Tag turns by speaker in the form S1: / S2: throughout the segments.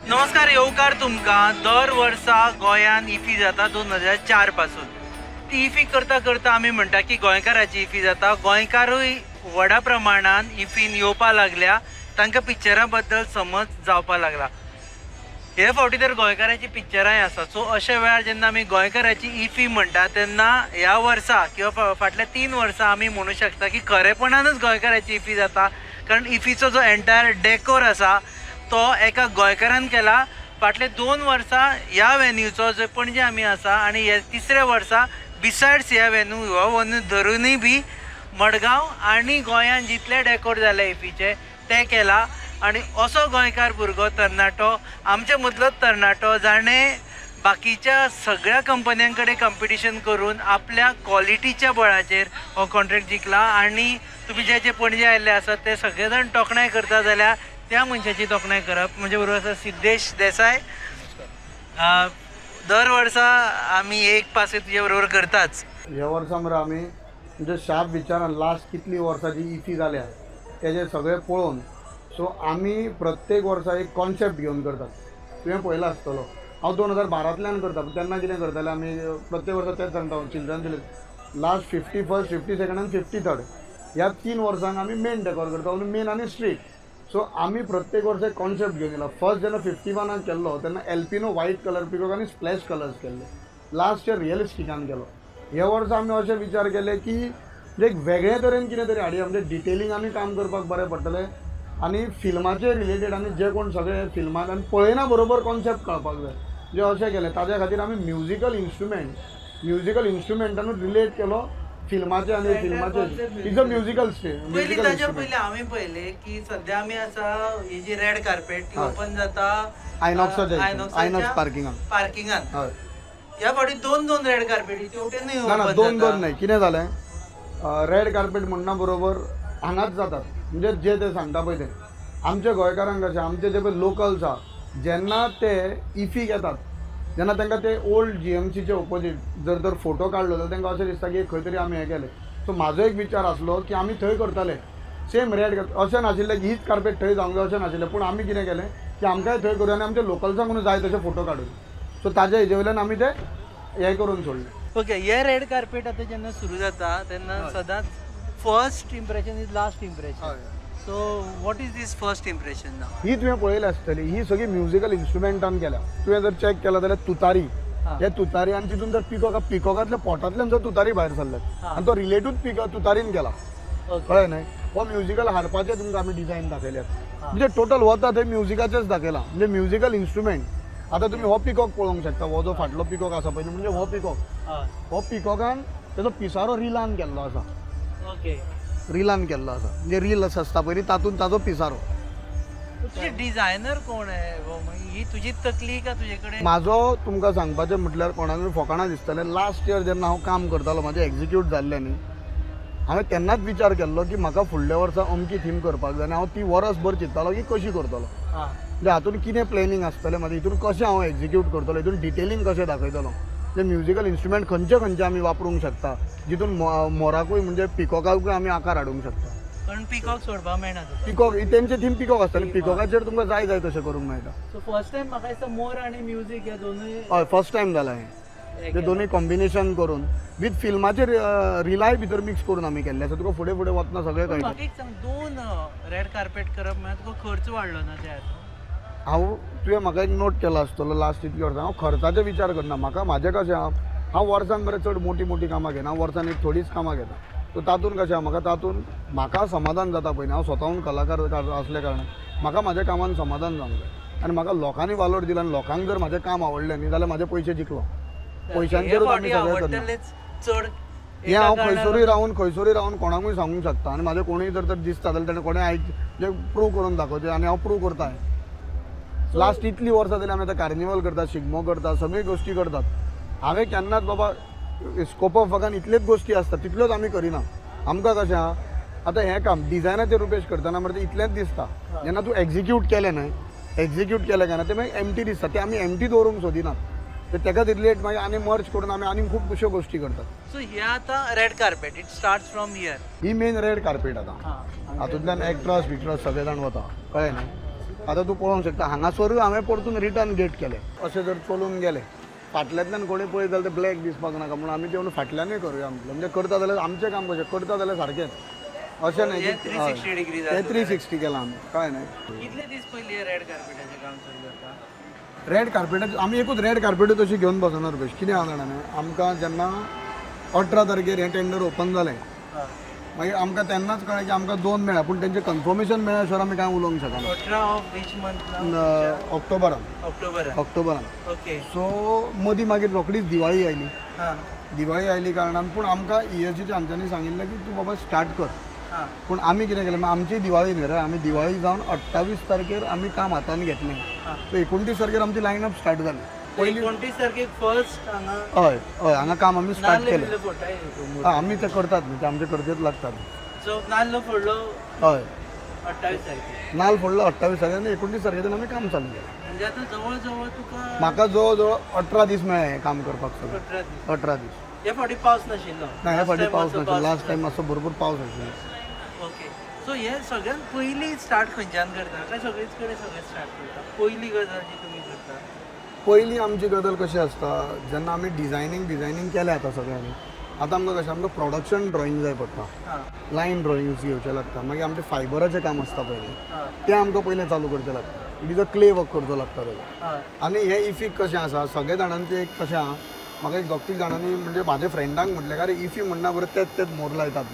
S1: नमस्कार, येवकार तुमकां. दर वर्सा गोंयांत इफी जाता 2004 पासून. ती इफी करता करता आमी म्हणटा की गोंयकाराची इफी जाता. गोंयकारूय व्हडा प्रमाणान इफीन येवपा लागल्या, तांकां पिक्चरां बद्दल समज जावपा लागला. हे फावटी तर गोंयकाराची पिक्चरांय आसा. सो अशा वेळार जेन्ना आमी गोंयकाराची इफी म्हणटा तेन्ना ह्या वर्सा किंवा फाटल्या 3 वर्सां आमी म्हणू शकता की खरेपणानच गोंयकाराची इफी जाता, कारण इफीचो जो एंटायर डेकोर आसा तो एका गोंयकारान केला. फाटले 2 वर्सां ह्या वेन्यूचो जो पणजे आमी आसा आनी हे तिसऱ्या वर्सा बिसायड्स ह्या वेन्यू हो वेन्यू धरुनूय बी मडगांव आनी गोंयांत जितले डेकोर जाले इफीचे ते केला. आनी असो गोंयकार भुरगो तरणाटो, आमचे मदलोच तरणाटो, जाणें बाकीच्या सगळ्या कंपन्यां कडेन कंपिटिशन करून आपल्या क्वॉलिटीच्या बळाचेर हो कॉन्ट्रॅक्ट जिखला. आनी तुमी जे जे पणजे आयिल्ले आसात ते सगळे जाण तोखणाय करता जाल्यार त्या मनशाची तोखणाय करप. म्हणजे बरोबर आसा सिद्धेश देसाय. दर वर्सा आमी एक पासे तुजे बरोबर करताच.
S2: ह्या वर्सा मरे आमी म्हणजे शार्प विचारान लास्ट कितली वर्सां जी इफी जाल्या तेजें सगळें पळोवन सो आमी प्रत्येक वर्सा एक कॉन्सेप्ट घेवन करतात. तुवें पळयला आसतलो, हांव 2012तल्यान करता. तेन्ना कितें करताले आमी प्रत्येक वर्सा तेंच सांगता हांव children village last 51st, 52nd आनी 53rd ह्या 3 वर्सांक आमी मेन डेकोर करता, मेन आनी स्ट्रीट. सो आमी प्रत्येक वर्सा एक कॉन्सेप्ट घेवन येयला. फर्स्ट जेन्ना 51 केल्लो तेन्ना एल्पिनो व्हायट कलर पिकॉक आनी स्प्लॅश कलर्स केल्ले. लास्ट इयर रियलिस्टिकान केलो. ह्या वर्सा आमी अशें विचार केले की म्हणजे एक वेगळे तरेन कितें तरी हाडया, म्हणजे डिटेलिंग आमी काम करपाक बरें पडटलें आनी फिल्माचे रिलेटेड आनी जे कोण सगळे फिल्मान आनी पळयना बरोबर कॉन्सेप्ट कळपाक जाय, जे अशें केलें. ताज्या खातीर आमी म्युजिकल इन्स्ट्रुमेंटानूच रिलेट केलो फिल्माचे आनी फिल्माचे is a musical stage.
S1: पयलीं ताच्या पयलीं आमी पळयलें की सद्या आमी आसा ही जी रेड कार्पेट ती ओपन जाता
S2: आयनॉक्स पार्किंगान. हय,
S1: ह्या फावटी 2-2 रेड कार्पेटी तेवटेनूय
S2: ना ना 2-2 न्हय. कितें जालें, रेड कार्पेट म्हणना बरोबर हांगाच जातात. म्हणजे जे ते सांगता पळय ते आमच्या गोंयकारांक कशें, आमचे जे पळय लोकल्स आहा जेन्ना ते इफीक येतात जेन्ना तांकां ते ओल्ड GMCचे ओपोजीट जर तर फोटो काडलो जाल्यार तांकां अशें दिसता की खंय तरी आमी हें केलें. सो म्हाजो एक विचार आसलो की आमी थंय करताले सेम रेड कार्पेट. अशें नाशिल्लें की हीच कार्पेट थंय जावंक जाय अशें नाशिल्लें, पूण आमी कितें केलें की आमकांय थंय करूया आनी आमच्या लोकल्सांक जाय तशे फोटो काडून. सो ताज्या हेजे वयल्यान आमी ते हें करून सोडलें.
S1: ओके, हे रेड कार्पेट आतां जेन्ना सुरू जाता तेन्ना सदांच first impression is last impression. So what is this first impression now?
S2: ही तुवें पळयली आसतली, ही सगळी म्युजिकल इन्स्ट्रुमेंटान केल्या. तुवें जर चॅक केला जाल्यार तुतारी, हे तुतारी आनी तितून जर पिकॉक, पिकॉकांतल्या पोटांतल्यान जर तुतारी भायर सरल्यात आनी तो रिलेटूच पिकॉक तुतारीन केला. कळ्ळें न्हय? हो म्युजिकल हार्पाचे तुमकां आमी डिजायन दाखयल्यात. म्हणजे टोटल वता थंय म्युजिकाचेच दाखयला, म्हणजे म्युजिकल इन्स्ट्रुमेंट. आतां तुमी हो पिकॉक पळोवंक शकता, हो जो फाटलो पिकॉक आसा पळय, म्हणजे हो पिकॉक, हो पिकॉकान तेजो पिसारो रिलान केल्लो आसा.
S1: ओके,
S2: रिलान केल्लो आसा, म्हणजे रील आसता पळय तातूंत ताजो पिसारो.
S1: तुजे डिजायनर कोण आहे? ही तुजी तकली का तुजे कडेन?
S2: म्हाजो तुमकां सांगपाचें म्हटल्यार कोणाकूय फोकाणां दिसतलें, लास्ट इयर जेन्ना हांव काम करतालो म्हाजें एग्जिक्यूट जाल्लें न्ही, हांवें तेन्नाच विचार केल्लो की म्हाका फुडल्या वर्सा अमकी थीम करपाक जाय आनी हांव ती वरसभर चिंत्तालो की कशी करतलो, म्हणजे हातून कितें प्लॅनिंग आसतलें म्हाजें, हितून कशें हांव एग्जिक्यूट करतलो, हितून डिटेलिंग कशें दाखयतलो, म्हणजे म्युजिकल इन्स्ट्रुमेंट खंयचे खंयचे आमी वापरूंक शकता जितून मोराकूय म्हणजे पिकॉकाकूय आमी आकार हाडूंक शकता.
S1: कारण पिकॉक सोडपाक मेळना.
S2: पिकॉक तेंचे थीम पिकॉक आसतले, पिकॉकाचेर तुमकां जाय जाय तशें करूंक मेळटा.
S1: सो फर्स्ट टायम म्हाका दिसता मोर आनी म्युजीक हे दोनूय.
S2: हय, फर्स्ट टायम जालां हें, ते दोनूय कॉम्बिनेशन करून विथ फिल्माचे रिलाय भितर मिक्स करून आमी केल्लें आसा. तुका फुडें फुडें वतना सगळें कळटा.
S1: म्हाका एक सांग, 2 रेड कार्पेट करप म्हळ्यार तुका खर्च वाडलो ना त्या?
S2: हांव तुवें म्हाका एक नोट केला आसतलो लास्ट इतली वर्सां हांव खर्चाचे विचार करना. म्हाका म्हाजें कशें आहा, हांव वर्सान बरें चड मोटी मोटी कामां घेना, हांव वर्सान एक थोडीच कामां घेता. सो तातूंत कशें आहा, म्हाका तातूंत म्हाका समाधान जाता पळय न्ही. हांव स्वताहून कलाकार आसल्या कारणान म्हाका म्हाज्या कामान समाधान जावंक जाय आनी म्हाका लोकांनी वालोर दिला आनी लोकांक जर म्हाजें काम आवडलें न्ही जाल्यार म्हाजे पयशे जिखलो. पयशांचेरूच आमी सगळें करना.
S1: चड
S2: हें हांव खंयसरूय रावन कोणाकूय सांगूंक शकता आनी म्हाजें कोणूय जर तर दिसता जाल्यार तेणें कोणें आयक म्हणजे प्रूव करून दाखोवचें आनी हांव प्रूव करता. लास्ट इतली वर्सां जाली आमी आतां कार्निवल करतात, शिगमो करतात, सगळ्यो गोश्टी करतात. हांवें केन्नाच बाबा स्कोप ऑफ वर्कान इतल्योच गोश्टी आसता तितल्योच आमी करिना. आमकां कशें आहा आतां हें काम डिजायनाचेर रुपेश करतना मरे तें इतलेंच दिसता, जेन्ना तूं एग्जिक्यूट केलें न्हय, एग्जिक्यूट केलें काय ना तें मागीर एमटी दिसता. तें आमी एमटी दवरूंक सोदिनात, तर तेका रिलेट मागीर आनी मर्ज करून आमी आनी खुबश्यो गोश्टी करतात.
S1: सो हे आतां red carpet, it starts from here.
S2: He main red carpet आतां, हातूंतल्यान एक्ट्रस बिक्ट्रस सगळे जाण वता, कळ्ळें न्ही? आतां तूं पळोवंक शकता हांगासरूय हांवें परतून रिटर्न गेट केलें. अशें जर चलून गेलें फाटल्यांतल्यान कोणूय पळयत जाल्यार ते ब्लॅक दिसपाक नाका म्हणून आमी ते फाटल्यानूय करुया म्हटलें. म्हणजे करता जाल्यार आमचें काम कशें करता जाल्यार सारकेंच, अशें न्हय की
S1: 360 डिग्री
S2: ते 360 केलां आमी, कळ्ळें न्हय.
S1: कितले दीस पयलीं रेड कार्पेटाचें काम सुरू जाता?
S2: रेड कार्पेटाचें आमी एकूच रेड कार्पेटूच अशी घेवन बसना रुपेश. कितें आसा जाणा न्हय, आमकां जेन्ना 18 तारखेर हें टेंडर ओपन जालें मागीर आमकां तेन्नाच कळ्ळें की आमकां 2 मेळ्ळा, पूण तेंचें कन्फर्मेशन मेळ्ळ्या शिवाय आमी कांय उलोवंक शकना.
S1: 18 ऑफ which month?
S2: ऑक्टोबरान. ऑक्टोबरान.
S1: ओके.
S2: सो मदीं मागीर रोखडीच दिवाळी आयली. दिवाळी आयली कारणान पूण आमकां ESGच्या आमच्यांनी सांगिल्लें की तूं बाबा स्टार्ट कर. पूण आमी कितें केलें, आमची दिवाळी न्ही रे, आमी दिवाळी जावन 28 तारखेर आमी काम हातान घेतलें. सो 29 तारखेर आमची लायन अप स्टार्ट जाली.
S1: पयली 29 तारखेक फर्स्ट हांगा?
S2: हय हय, हांगा काम आमी स्टार्ट केलें. आमी ते करतात न्ही, ते आमचे करचेच लागतात.
S1: सो नाल्ल फोडलो?
S2: हय,
S1: 28 तारखेर
S2: नाल्ल फोडलो 28 तारखेर आनी 29 तारखेच्यान आमी काम चालू केलें.
S1: म्हणजे आतां जवळ जवळ तुका
S2: म्हाका जवळ जवळ 18 दीस मेळ्ळे हें काम करपाक सगळें. 18 दीस.
S1: हे फावटी पावस नाशिल्लो?
S2: ना, हे फावटी पावस नाशिल्लो. लास्ट टायम मातसो भरपूर पावस आशिल्लो.
S1: ओके. सो हे सगळ्यात पयलीं स्टार्ट खंयच्यान करता काय सगळीच कडेन सगळें स्टार्ट करता? पयली गजाल जी तुमी करता?
S2: पयली आमची गजाल कशी आसता, जेन्ना आमी डिझायनींग केलें आतां सगळ्यांनी, आतां आमकां कशें आमकां प्रोडक्शन ड्रॉइंग जाय पडटा, लायन ड्रॉइंग्स घेवचें लागता. मागीर आमचें फायबराचें काम आसता पयलें, तें आमकां पयलें चालू करचें लागता. It is a clay work करचो लागता तेजो. आनी हें इफीक कशें आसा, सगळे जाणांचें एक कशें आहा, म्हाका एक 2-3 जाणांनी म्हणजे म्हाजे फ्रेंडांक म्हटलें अरे इफी म्हणना बरें तेच तेच मोर लायतात.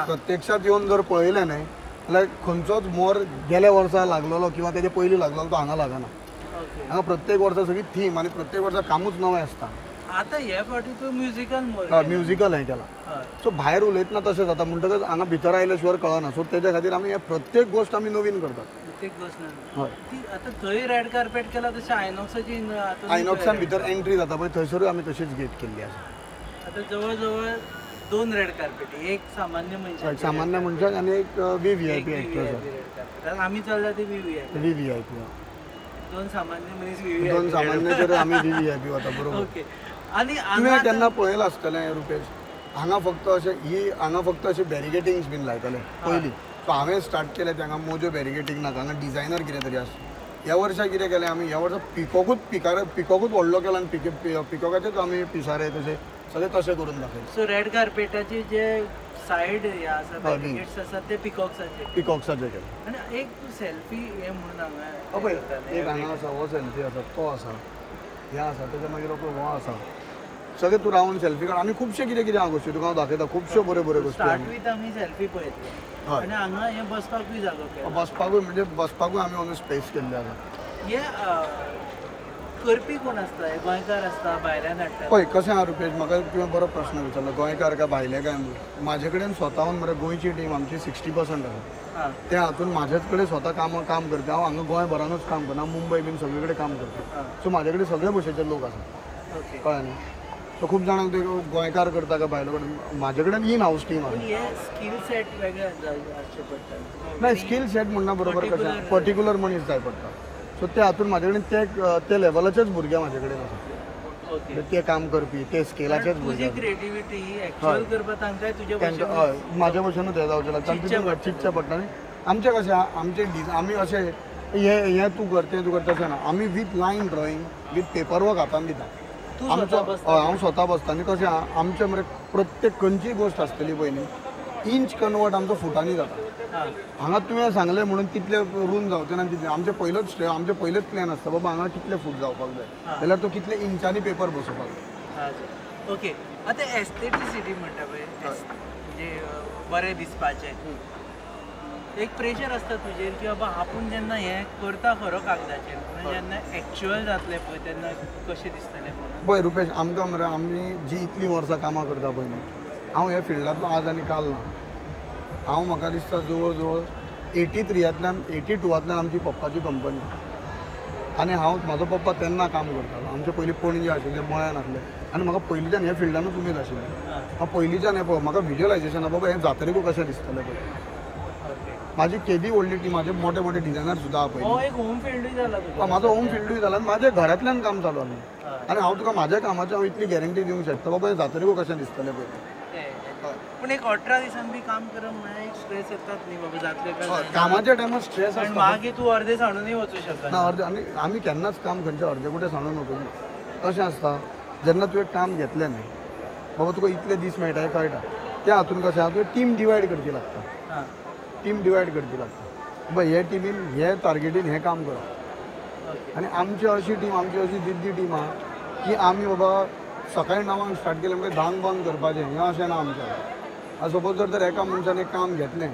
S2: प्रत्यक्षात येवन जर पळयलें न्हय जाल्यार खंयचोच मोर गेल्या वर्सा लागलेलो किंवा तेजे पयलीं लागलेलो तो हांगा लागना. हांगा प्रत्येक वर्सा सगळी थीम आनी प्रत्येक वर्सा कामूच नवें आसता.
S1: आतां हे फावटी तूं म्युजिकल मोर?
S2: म्युजिकल हें केलां. सो भायर उलयतना तशें जाता म्हणटकच हांगा भितर आयल्या शिवाय कळना. सो तेज्या खातीर आमी प्रत्येक गोश्ट आमी नवीन करतात.
S1: प्रत्येक गोश्ट नवीन. हय. आतां थंय रेड कार्पेट केला तशें आयनॉक्साची
S2: आयनॉक्सान भितर एंट्री जाता पळय थंयसरूय आमी तशीच गेट केल्ली आसा.
S1: आतां जवळ जवळ 2 रेड कार्पेट, एक सामान्य मनशाक,
S2: सामान्य मनशाक आनी एक VVIP actress.
S1: आमी चल्ला ते VVIP.
S2: VVIP
S1: 2 सामान्य मनीस VVIP,
S2: 2 सामान्य आमी VVIP वता. बरोबर.
S1: ओके. आनी
S2: तुवें केन्ना पळयलां आसतलें रुपेश, हांगा फक्त अशें ही हांगा फक्त अशें बॅरिगेटिंग्स बीन लायताले पयलीं. सो हांवें स्टार्ट केलें तें हांगा मोजो बॅरिगेटींग नाका, हांगा डिझायनर कितें तरी आसा. ह्या वर्सा कितें केलें आमी, ह्या वर्सा पिकॉकूच व्हडलो केला आनी पिकॉकाचेच आमी पिसारे तशें सगळें तशें करून दाखयलें.
S1: सो रेड कार्पेटाचे जे सायड हे आसा बॅरिगेट्स आसा ते पिकॉक्साचे,
S2: पिकॉक्साचे केले.
S1: आनी एक तूं सेल्फी हें म्हणून हांगा
S2: पळय, एक हांगा आसा, हो सेल्फी आसा, तो आसा, हें आसा, तेच्या मागीर हो आसा, सगळें तूं रावन सेल्फी काड. आनी खुबशें कितें कितें आहा गोश्टी तुका हांव दाखयता, खुबश्यो बऱ्यो बऱ्यो गोश्टी.
S1: स्टार्ट विथ आमी सेल्फी पळयतले. आनी हांगा हें बसपाकूय जागो केला,
S2: बसपाकूय म्हणजे बसपाकूय आमी ऑन स्पेस केल्ली आसा.
S1: हे करपी कोण आसता? हे गोंयकार आसता, भायल्यान हाडटा?
S2: पळय कशें आहा रुपेश, म्हाका तुवें बरो प्रश्न विचारलो, गोंयकार काय भायले काय म्हणून. म्हाजे कडेन स्वताहून मरे गोंयची टीम आमची 60% आसा. त्या हातून म्हाजेच कडेन स्वता काम करता. हांव हांगा गोंयभरानूच काम करना, मुंबय बीन सगळे कडेन काम करता. सो म्हाजे कडेन सगळे भशेचे लोक आसा, कळ्ळें न्ही. सो खूब जाणांक ते गोंयकार करता काय भायलो करता, म्हाजे कडेन इन हावस टीम आसा.
S1: स्कील सेट वेगळें आसचें पडटा?
S2: नाही, स्कील सेट म्हणना बरोबर कशें पर्टिक्युलर मनीस जाय पडटा. सो ते हातून म्हाजे कडेन ते लेवलाचेच भुरगे म्हाजे कडेन आसा, ते काम करपी, ते स्केलाचेच भुरगे. हय, म्हाजे भशेनूच हें जावचें लागता, तितून चिंतचें पडटा. आनी आमचें कशें आहा, आमचें आमी अशें हें तूं कर तें तूं कर तशें ना. आमी with line drawing with paper work हातान दिता. आमचो हय, हांव स्वता बसता. आनी कशें आहा आमचें मरे प्रत्येक खंयचीय गोश्ट आसतली पळय न्ही, इंच कन्वर्ट आमचो फुटांनी जाता. हांगा तुवें सांगलें म्हणून तितले रूम जावचें ना, तितले आमचें पयलोच आमचें पयलेच प्लॅन आसता बाबा हांगा कितले फूट जावपाक जाय, जाल्यार तो कितले इंचांनी पेपर बसोवपाक जाय.
S1: ओके. आतां एस्थेटिसिटी म्हणटा पळय, म्हणजे बरें दिसपाचें एक प्रेशर आसता तुजेर की बाबा आपूण जेन्ना हें करता खरो कागदाचेर, पूण जेन्ना एक्चुअल जातलें पळय तेन्ना कशें दिसतलें म्हणून.
S2: पळय रुपेश, आमकां मरे आमी जी इतलीं वर्सां कामां करता पळय न्ही, हांव ह्या फिल्डांतलो आज आनी काल ना. हांव म्हाका दिसता जवळ जवळ 83यांतल्यान 82आंतल्यान आमची पप्पाची कंपनी, आनी हांव म्हाजो पप्पा तेन्ना काम करतालो. आमचे पयलीं पणजे आशिल्ले, मळ्यान आसले, आनी म्हाका पयलींच्यान ह्या फिल्डानूच उमेद आशिल्ली. हांव पयलींच्यान हें पळय म्हाका विज्युअलायझेशन बाबा हें जातरीकू कशें दिसतलें पळय. म्हाजी केदी व्हडली टीम, म्हाजे मोठे मोठे डिझायनर सुद्दां आहा पयलीं.
S1: एक होम फिल्डूय जाला,
S2: म्हाजो होम फिल्डूय जाला आनी म्हाज्या घरांतल्यान काम चालू आसलें. आनी हांव तुका म्हाज्या कामाची हांव इतली गॅरंटी दिवंक शकता बाबा हें जातरीकू कशें दिसतलें पळय.
S1: पूण एक 18 दिसांनी बी काम करप म्हळ्यार एक स्ट्रेस येतात न्ही बाबा, जातले काय
S2: कामाच्या टायमार स्ट्रेस आसता.
S1: मागीर तूं अर्दे सांडूनय वचूं शकता
S2: ना अर्दे. आनी आमी केन्नाच काम खंयच्या अर्दे कुठे सांडून वचूंक ना. कशें आसता जेन्ना तुवें काम घेतलें न्ही बाबा, तुका इतले दीस मेळटा हें कळटा. त्या हातून कशें आसा, तुवें टीम डिवायड करची लागता. टीम डिवायड करची लागता, बाबा हे टिमीन हे टार्गेटीन हें काम करप. आनी आमची अशी टीम, आमची अशी जिद्दी टीम आहा की आमी बाबा सकाळी 9 स्टार्ट केलें म्हणजे 10 बंद करपाचें हें अशें ना आमचें. सपोज जर तर एका मनशान एक काम घेतलें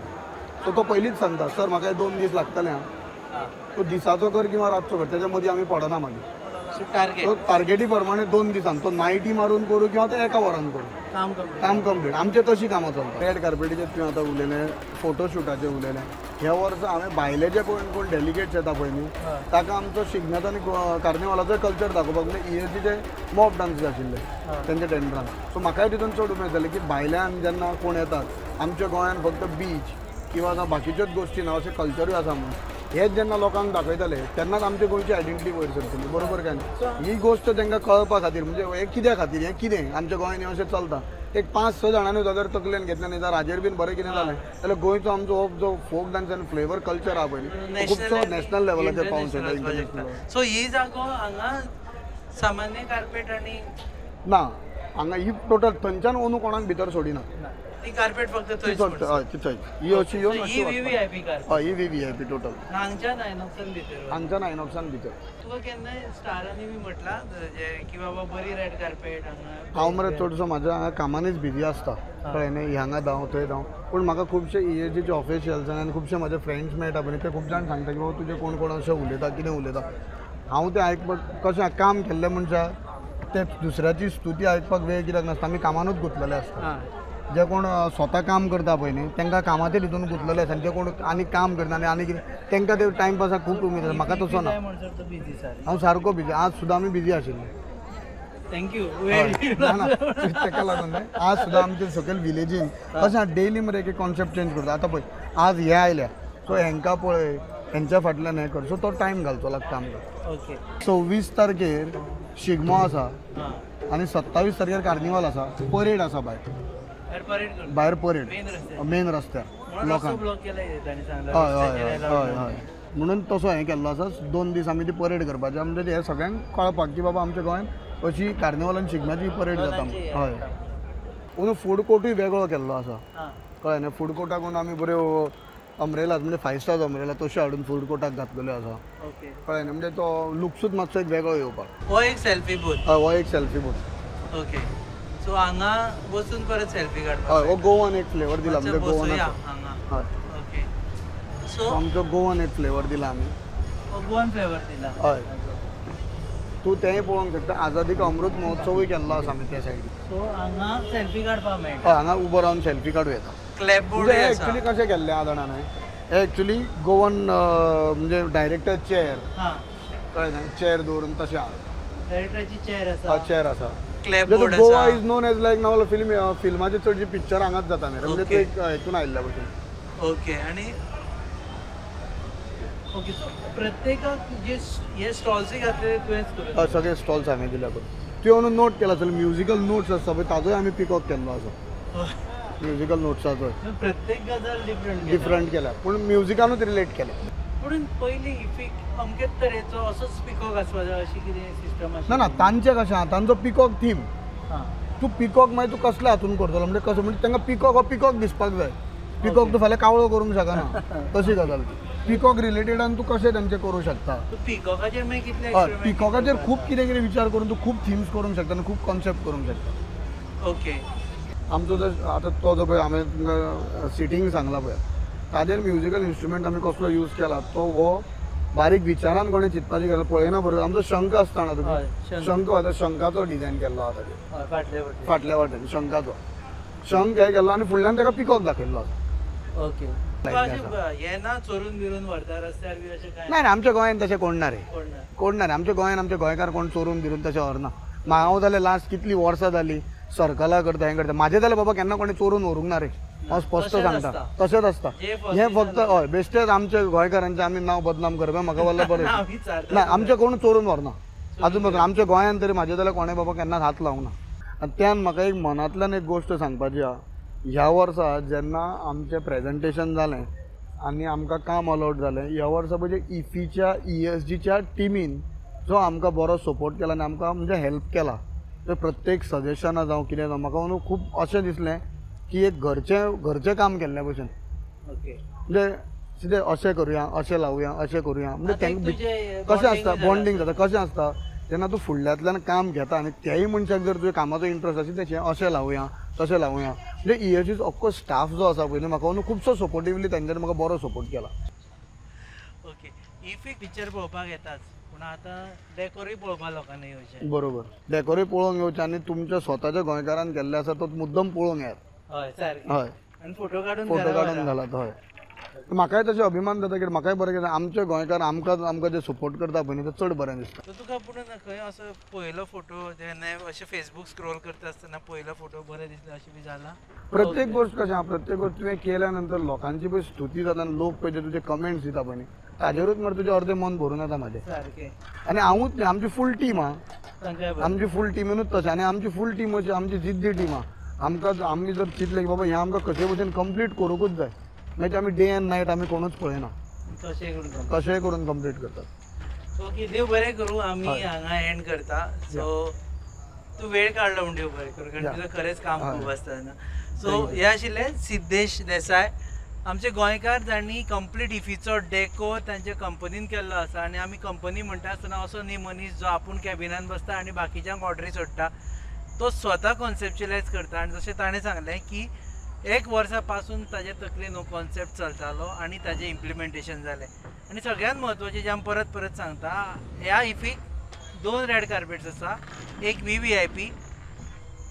S2: सो तो पयलींच सांगता, सर म्हाका 2 दीस लागतले आं, तो दिसाचो कर किंवा रातचो कर, तेच्या मदीं आमी पडना मागीर. सो टार्गेटी प्रमाणे 2 दिसान तो नायटी मारून करूं किंवा ते एका वरान करूं, काम कंप्लीट. आमचें तशी कामां चलता. रेड कार्पेटीचेर तुवें आतां उलयलें, फोटोशुटाचेर उलयलें. ह्या वर्सा हांवें भायले जे कोण कोण डेलिगेट्स येता पळय न्ही, ताका आमचो शिगम्याचो आनी कार्निवालाचो कल्चर दाखोवपाक, म्हणजे ईएसजीचे मॉब डान्सीस आशिल्ले तेंच्या टेंडरान. सो म्हाकाय तितून चड उमेद जाली की भायल्यान जेन्ना कोण येतात, आमच्या गोंयान फक्त बीच किंवा आतां बाकीच्योच गोश्टी ना, अशें कल्चरूय आसा म्हणून हेच जेन्ना लोकांक दाखयताले तेन्नाच आमच्या गोंयची आयडेंटिटी वयर सरतली, बरोबर काय न्ही. ही गोश्ट तांकां कळपा खातीर, म्हणजे हें कित्या खातीर, हें कितें आमच्या गोंयांनी अशें चलता, एक 5-6 जाणांनी जर तकलेन घेतलें न्ही, जर हाजेर बीन बरें कितें जालें जाल्यार गोंयचो आमचो हो जो फोक डान्स आनी फ्लेवर कल्चर आहा पळय खुबसो नॅशनल लेवलाचेर पावूंक शकता, इंटरनॅशनल.
S1: सो ही जागो हांगा सामान्य कार्पेट आनी
S2: ना, हांगा ही टोटल थंयच्यान अंदू कोणाक भितर सोडिना.
S1: ती कार्पेट फक्त थंयच,
S2: हय थंयच ही अशी येवन
S1: ही VVIP कार्पेट.
S2: हय ही VVIP total.
S1: हांगच्यान आयनॉक्सान भितर,
S2: हांगच्यान आयनॉक्सान भितर.
S1: तुका केन्नाय स्टारांनी बी म्हटलां जे की बाबा बरी रेड कार्पेट हांगा?
S2: हांव मरे चडसो म्हाज्या हांगा कामांनीच बिजी आसता, कळ्ळें न्ही, हांगा धांव थंय धांव. पूण म्हाका खुबशे ईएसजीचे ऑफिशियल्स आनी खुबशे म्हाजे फ्रेंड्स मेळटा पळय, ते खूब जाण सांगता की बाबा तुजे कोण कोण अशें उलयता, कितें उलयता. हांव तें आयकपाक कशें काम केल्लें मनशाक ते दुसऱ्याची स्तुती आयकपाक वेळ कित्याक नासता, आमी कामानूच गुंतलेले आसता. जे कोण स्वता काम करता पळय न्ही तांकां कामाचे हितून गुंतलेले आसा, जे कोण आनी काम करना आनी आनी कितें तांकां ते टायमपासाक खूब उमेद आसा. म्हाका तसो ना, हांव सारको बिजी. आज सुद्दां आमी बिजी आशिल्ले.
S1: Thank you.
S2: ना ताका लागून न्ही आज सुद्दां आमचे सकयल विलेजीन अशें डेली मरे एक कॉन्सेप्ट चेंज करता. आतां पळय आज हे आयल्या सो हेंकां पळय, हेंच्या फाटल्यान हें कर, सो तो टायम घालचो लागता आमकां.
S1: ओके.
S2: 26 तारखेर शिगमो आसा आनी 27 तारखेर कार्निवाल आसा, परेड आसा भायर, भायर परेड मेन रस्त्यार लोकांक. हय हय हय हय, म्हणून तसो हें केल्लो आसा. 2 दीस आमी ती परेड करपाची, म्हणजे हें सगळ्यांक कळपाक की बाबा आमच्या गोंयांत अशी कार्निवाल आनी शिगम्याची परेड जाता. हय, अंदू फूड कोर्टूय वेगळो केल्लो आसा, कळ्ळें न्ही. फूड कोर्टाक आमी बऱ्यो अम्ब्रेलाज, म्हणजे 5 स्टार्स अम्ब्रेला तश्यो हाडून फूड कोर्टाक घातलेल्यो आसा, कळ्ळें न्ही. म्हणजे तो लुक्सूच मातसो एक वेगळो येवपाक.
S1: हो एक सेल्फी बूथ.
S2: हय, हो एक सेल्फी बूथ.
S1: ओके. सो हांगा बसून परत सेल्फी काडपाक.
S2: हय, हो गोवन एक फ्लेवर दिला, म्हणजे गोवन. हय.
S1: ओके. सो
S2: आमचो गोवन एक फ्लेवर दिला आमी.
S1: गोवन फ्लेवर दिला.
S2: हय, तूं तेंय पळोवंक शकता. आझादी का अमृत महोत्सवूय केल्लो आसा आमी त्या सायडीन.
S1: सो हांगा सेल्फी काडपाक मेळटा.
S2: हय, हांगा उबो रावन सेल्फी काडूं येता.
S1: क्लॅपबोर्ड
S2: एक्चुअली कशें केल्लें आहा जाणा न्हय, हें एक्चुअली गोवन म्हणजे डायरेक्टर चेअर, कळ्ळें न्हय, चेअर दवरून तशें आहा.
S1: डायरेक्टराची चेअर आसा.
S2: चेअर आसा. Goa is known as like नाव फिल्म, फिल्माचे चडशी पिक्चर हांगाच जाता न्ही, म्हणजे तूं एक हितून आयिल्ल्या भशेन.
S1: ओके. आनी ओके, सो प्रत्येकाक जे हे स्टॉल्सूय घातले तुवेंच करून?
S2: सगळे स्टॉल्स हांवें दिल्या करून. तुवें अंदू नोट केला आसतलो, म्युजिकल नोट्स आसता पळय, ताजोय आमी पिकअप केल्लो आसा, म्युजिकल नोट्साचोय.
S1: प्रत्येक गजाल डिफरंट
S2: डिफरंट केल्या, पूण म्युजिकानूच रिलेट केल्या.
S1: पूण पयलीं इफी अमकेच तरेचो असोच पिकॉक आसपा जाय अशी कितें सिस्टम आसा?
S2: ना ना, तांचें कशें आहा, तांचो पिकॉक थीम. तूं पिकॉक मागीर तूं कसल्या हातून करतलो, म्हणजे कसो, म्हणजे तांकां पिकॉक हो पिकॉक दिसपाक जाय. पिकॉक तूं फाल्यां कावळो करूंक शकना, तशी गजाल. पिकॉक रिलेटेड आनी तूं कशें तांचें करूं शकता.
S1: पिकॉकाचेर मागीर कितले?
S2: पिकॉकाचेर खूब कितें कितें विचार करून तूं खूब थिम्स करूंक शकता आनी खूब कॉन्सेप्ट करूंक शकता.
S1: ओके.
S2: आमचो जो आतां तो जो पळय हांवें तुमकां सिटींग सांगला पळय, ताजेर म्युजिकल इन्स्ट्रुमेंट आमी कसलो यूज केला तो हो बारीक विचारान कोणें चिंतपाची गरज पळयना. बरोबर आमचो शंख आसता ना, तुमी शंख आतां शंखाचो डिजायन केल्लो आसा ताजेर फाटल्या वाटेन शंखाचो शंख हें केल्लो आनी फुडल्यान ताका पिकॉक दाखयल्लो आसा.
S1: ओके. ना चोरून बिरून व्हरता रस्त्यार बी अशें कांय
S2: ना? आमच्या गोंयांत तशें कोण ना रे, कोण ना रे. आमच्या गोंयांत आमचे गोंयकार कोण चोरून बिरून तशें व्हरना. हांव जाल्यार लास्ट कितली वर्सां जाली सर्कलां करता, हें करता, म्हाजें जाल्यार बाबा केन्ना कोणें चोरून व्हरूंक ना रे, हांव स्पश्ट सांगता. तशेंच आसता हें फक्त. हय, बेश्टेच आमच्या गोंयकारांचें आमी नांव बदनाम करप म्हाका वल्ल बरें ना. आमचें कोण चोरून व्हरना आजून पासून आमच्या गोंयांत तरी म्हाजें जाल्यार कोणें बाबा केन्नाच हात लावंक ना. आनी त्यान म्हाका एक मनांतल्यान एक गोश्ट सांगपाची आहा ह्या वर्सा जेन्ना आमचें प्रेजेंटेशन जालें आनी आमकां काम अलॉट जालें, ह्या वर्सा पळय इफीच्या ESGच्या टिमीन जो आमकां बरो सपोर्ट केला आनी आमकां म्हणजे हेल्प केला, तर प्रत्येक सजेशनां जावं कितें जावं, म्हाका खूब अशें दिसलें की एक घरचें घरचें काम केल्ल्या भशेन.
S1: ओके,
S2: म्हणजे कितें अशें करुया, अशें लावया, अशें करुया, म्हणजे तांकां कशें आसता बॉन्डींग जाता. कशें आसता जेन्ना तूं फुडल्यांतल्यान काम घेता आनी त्याय मनशाक जर तुज्या कामाचो इंट्रस्ट आसा तें अशें लावया तशें लावया, म्हणजे ESG अख्खो स्टाफ जो आसा पळय न्हू, म्हाका खुबसो सपोर्टिवली तांच्यांनी म्हाका बरो सपोर्ट केला.
S1: ओके, इफी पिक्चर पळोवपाक येताच, पूण आतां डेकोरूय पळोवपाक लोकांनी येवचें.
S2: बरोबर, डेकोरूय पळोवंक येवचें आनी तुमच्या स्वताच्या गोंयकारान केल्लें आसा तो मुद्दम पळोवंक येयात.
S1: हय सारकें.
S2: हय,
S1: आनी फोटो काडून
S2: फोटो काडून घालात. हय, म्हाकाय तशें अभिमान जाता की म्हाकाय बरें कितें आमचे गोंयकार आमकां आमकां जे सपोर्ट करता पळय न्ही, ते चड बरें दिसता.
S1: सो तुका पूण खंय असो पयलो फोटो जेन्ना अशें फेसबूक स्क्रोल करता आसतना पयलो फोटो बरें दिसलो अशें बी जाला?
S2: प्रत्येक गोश्ट कशें आहा, प्रत्येक गोश्ट तुवें केल्या नंतर लोकांची पळय स्तुती जाता आनी लोक पळय जे तुजे कमेंट्स दिता पळय न्ही, ताजेरूच मरे तुजें अर्दें मन भरून येता म्हाजें.
S1: सारकें.
S2: आनी हांवूच न्ही, आमची फूल टीम आहा, आमची फूल टिमीनूच तशें. आनी आमची फूल टीम अशी आमची जिद्दी टीम आहा. आमकां आमी जर चिंतलें की बाबा हें आमकां कशें भशेन कंप्लीट करूंकूच जाय, मागीर आमी डे एंड नायट आमी कोणूच पळयना, कशेंय करून कंप्लीट करतात.
S1: ओके, देव बरें करूं. आमी हांगा एंड करता. सो तूं वेळ काडलो म्हूण देव बरें करूं, कारण तुजें खरेंच काम खूब आसता तेन्ना. सो हे आशिल्ले सिद्धेश देसाय, आमचे गोंयकार जांणी कंप्लीट इफीचो डेकोर तांच्या कंपनीन केल्लो आसा. आनी आमी कंपनी म्हणटा आसतना असो न्ही मनीस जो आपूण कॅबिनान बसता आनी बाकीच्यांक ऑर्डरी सोडटा, तो स्वता कॉन्सेप्च्युलायज करता. आनी जशें ताणें सांगलें की एक वर्सा पासून ताजे तकलेन हो कॉन्सेप्ट चलतालो आनी ताजें इम्प्लिमेंटेशन जालें. आनी सगळ्यांत म्हत्वाचें जें आमी परत परत सांगता, ह्या इफीक 2 रेड कार्पेट्स आसा, एक VVIP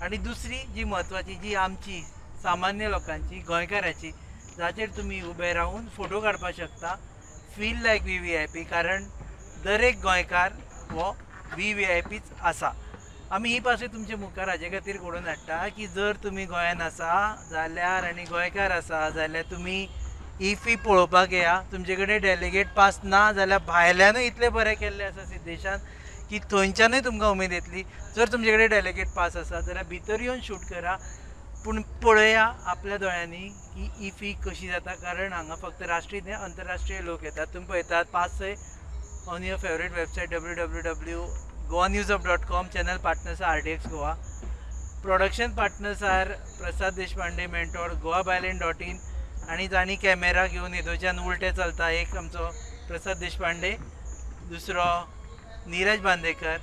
S1: आनी दुसरी जी म्हत्वाची जी आमची सामान्य लोकांची गोंयकाराची, जाचेर तुमी उबे रावन फोटो काडपाक शकता, फील लायक VVIP, कारण दरेक गोंयकार हो VVIPच आसा. आमी ही पासून तुमचे मुखार हाजे खातीर घडोवन हाडटा की जर तुमी गोंयान आसा जाल्यार आनी गोंयकार आसा जाल्यार तुमी इफी पळोवपाक येया. तुमचे कडेन डेलिगेट पास ना जाल्यार भायल्यानूय इतलें बरें केल्लें आसा सिद्धेशान की थंयच्यानूय तुमकां उमेद येतली. जर तुमचे कडेन डेलिगेट पास आसा जाल्यार भितर येवन शूट करा, पूण पळया आपल्या दोळ्यांनी की इफी कशी जाता, कारण हांगा फक्त राष्ट्रीय न्हय अंतरराष्ट्रीय लोक येतात. तुमी पळयतात पासय on your favourite website www.goanewshub.com. Channel partners are RDX Goa, production partners are Prasad Deshpande mentor, goabyline.in, आनी जांणी कॅमेरा घेवन येदोच्यान उलटे चलता, एक आमचो प्रसाद देशपांडे, दुसरो निरज बांदेकर,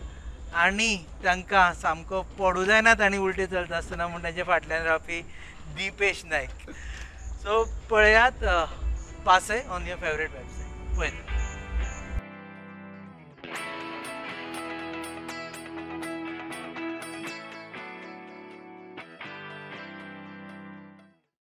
S1: आनी तांकां सामको पडूं जायना तांणी उलटे चलता आसतना म्हूण तांच्या फाटल्यान रावपी दीपेश नायक. सो पळयात पासय ऑन your favourite website. पळयता.